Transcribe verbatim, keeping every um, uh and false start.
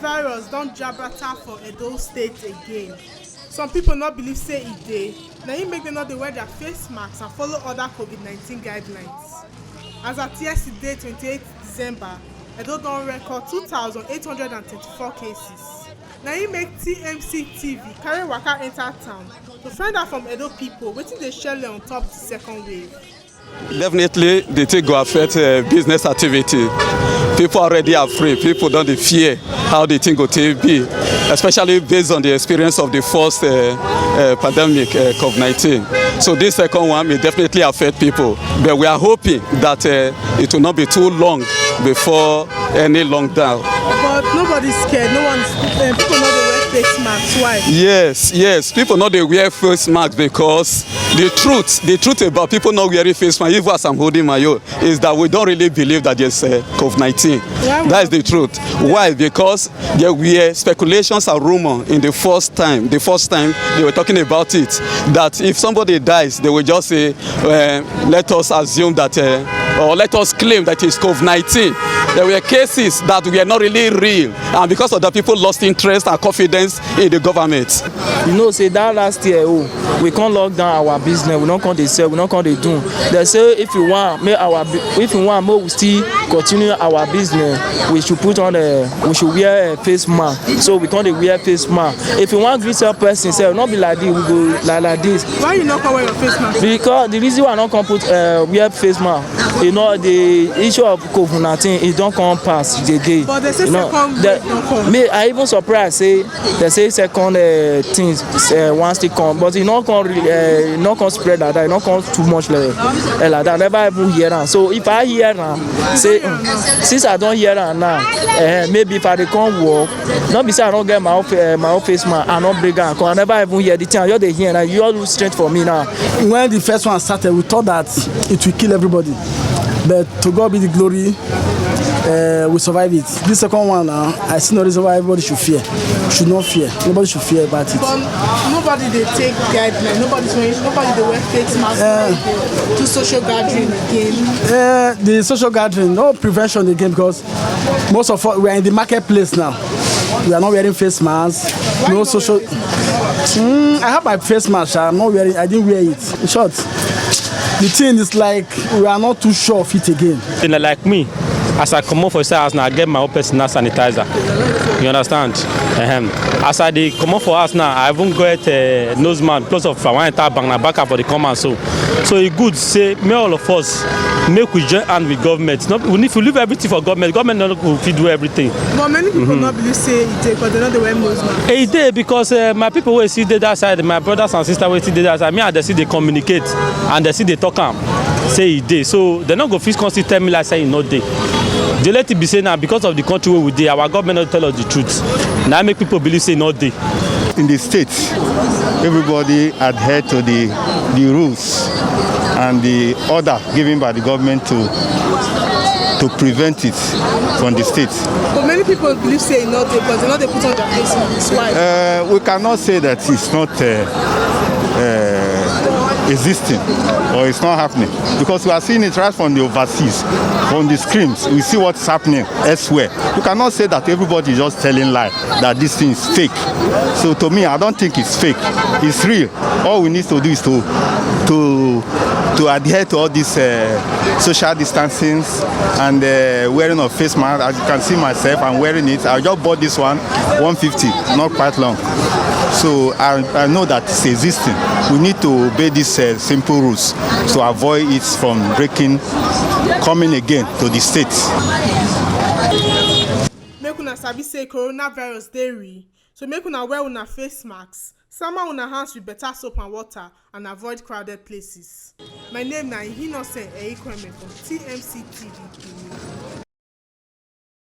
Virus don jabata for Edo State again. Some people no believe say e dey. Na im make dem no dey wear their face masks and follow other covid nineteen guidelines. As at yesterday, twenty-eight December, Edo don record two thousand eight hundred and thirty-four cases. Na im make T M C T V carry waka enter town to find out from Edo people wetin dey shele on top the second wave. Definitely, the thing go affect uh, business activity. People already afraid. People don dey fear how the thing go take be, especially based on the experience of the first uh, uh, pandemic, uh, covid nineteen. So this second one may definitely affect people, but we are hoping that uh, it will not be too long before any lockdown. But nobody's scared. No one's. Uh, people no dey wear face masks. Why? Yes, yes. People no dey wear face masks because the truth, the truth about people not wearing face masks, even as I'm holding my own, is that we don't really believe that there's uh, covid nineteen. That is the truth. Why? Because there were speculations and rumor in the first time. The first time they were talking about it, that if somebody dies, they will just say, uh, "Let us assume that," uh, or "Let us claim that it's covid nineteen." There were cases that were not really real, and because of that, people lost interest and confidence in the government. You know say that last year, oh, we can't lock down our business. We don't come dey sell. We don't come dey do. They say if you want, make our if you want, make we still continue our business. We should put on a we should wear a face mask. So we can't dey wear face mask. If you want greet some person, say not be like this. We go like like this. Why you not come wear your face mask? Because the reason why I not come put uh, wear face mask, you know, the issue of covid nineteen, it don't come pass the day. But they say You know, second the- wave don come. Me, I even surprised say they say second uh, things uh, one still come, but e no come re- uh, e no come spread like that, e no come too much like, uh, like that. I never even hear am. So if I hear am, say mm, since I don hear am now, uh, maybe if I dey come work, no be say I no get my own fa- uh, my own face mask, I no bring am come. I never even hear the thing. I just dey hear now. You all look straight for me now. When the first one started, we thought that it will kill everybody, but to God be the glory. Uh, we survive it. This second one now, I see no reason why everybody should fear. Should not fear. Nobody should fear about it. But nobody dey take guideline. Nobody's wearing. Nobody dey wear face mask. Nobody dey do social gathering again. Uh, the social gathering, no prevention again, because most of us, we are in the marketplace now. We are not wearing face masks. No social. Mm, I have my face mask. I'm not wearing. I didn't wear it. In short, the thing is like we are not too sure of it again. Then, like me, as I come up for house now, I get my own personal sanitizer. You understand? Ahem. As I dey come up for house now, I even get uh, nose mask because of I want to enter bank na back for the come and so. So e good say make all of us make we join hand with government. Not, if you leave everything for government, government no go fit do everything. But many people no believe say e dey because they no dey wear nose mask. E dey because uh, my people wey still dey that side, my brothers and sisters wey still dey that side, me and dem still dey communicate and dem still dey talk am say e dey. So dem no go fit come still tell me like say e no dey. The only thing be say na because of the country wey we dey, our government no tell us the truth. Na make people believe say e no dey. In the state, everybody adhere to the the rules and the order given by the government to to prevent it from the state. But many people believe say e no dey because they no dey put on their face mask. Why? Uh, we cannot say that it's not uh, uh, existing or it's not happening, because we are seeing it right from the overseas, from the screens. We see what's happening elsewhere. You cannot say that everybody is just telling lie, that this thing is fake. So to me, I don't think it's fake. It's real. All we need to do is to to to adhere to all these uh, social distancing and uh, wearing of face mask. As you can see myself, I'm wearing it. I just bought this one, one fifty, not quite long. So I, I know that it's existing. We need to obey these uh, simple rules to avoid it from breaking, coming again to the state. Make una sabi say coronavirus dey real, so make una wear una face masks, sama una hands with better soap and water, and avoid crowded places. My name na Ihinose Eikweme from T M C T V Benin.